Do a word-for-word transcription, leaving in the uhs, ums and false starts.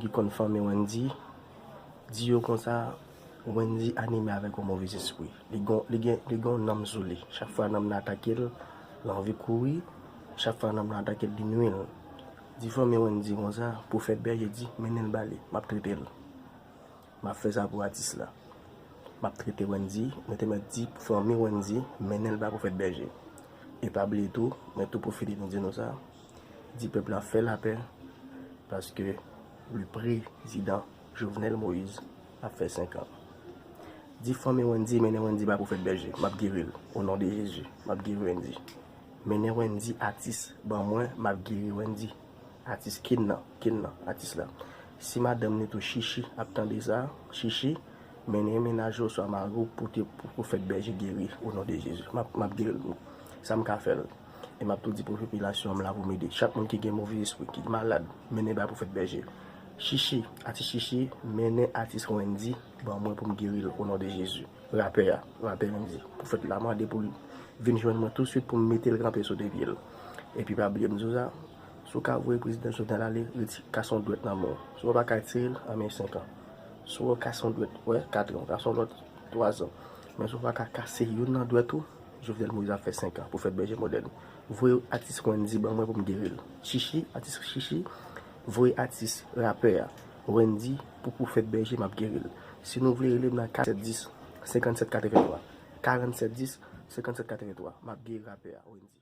ki konn fanmi Wendy, di yo konsa, Wendy anime avèk yon move zespri. Li gon, li gen, li gen yon nanm sou li. Chak fwa nanm nan atake l, l anvi kouri. Chak fwa nanm nan atake l, li nwi l. Di fanmi Wendy konsa, Pwofèt Bèje di, mennen l ba li, m ap trete l. M ap fè sa pou atis la. M ap trete Wendy, mwen te mèt di fanmi Wendy, mennen l ba Pwofèt Bèje. E pa bliye tou, mwen tou pwofite nou di nou sa, di pèp la fè lapè, paske le prezidan Jovenel Moïse ap fè senk an. Di fanmi Wendy, mennen Wendy ba Pwofèt Bèje, m ap geri l, o non de Jezi, m ap geri Wendy. Mennen Wendy atis ban mwen, m ap geri Wendy. Atis Ken nan, Ken nan, atis la. Si madanm li tou Chichi ap tande sa, Chichi, mennen mennaj ou oswa mari w pote pou Pwofèt Bèje geri, o non de Jezi. M ap, m ap geri l. Sa m ka fè l. E m ap tou di pou popilasyon an m la pou m ede. Chak moun ki gen move espri, ki malad, mennen bay Pwofèt Bèje. Chichi, atis Chichi, mennen atis Wendy ban mwen pou m geri l, o non de Jezi. Rapè a, rapè Wendy. Pwofèt la mande pou l vin jwenn mwen tousuit pou m mete l kanpe sou de pye l. Epi pa bliye m di w sa, si w ka voye prezidan Jovenel ale, reti-, kase yon dwèt nan men w. Si w pa ka retire l, anmèy senk an. Si w kase yon dwèt, wè, kat an, kase yon lòt, twa zan. Men si w pa ka kase youn nan dwèt ou, Jovenel Moïse ap fè senk an, Pwofèt Bèje modèn. Voye atis Wendy ban mwen pou m geri l. Chichi, atis Chichi, voye atis rapè a, Wendy, pou Pwofèt Bèje, m ap geri l. Si nou vle rele m nan kat sèt dis, senkannsèt katrevenntwa. Karannsèt dis, senkannsèt katrevenntwa. M ap geri rapè a, Wendy.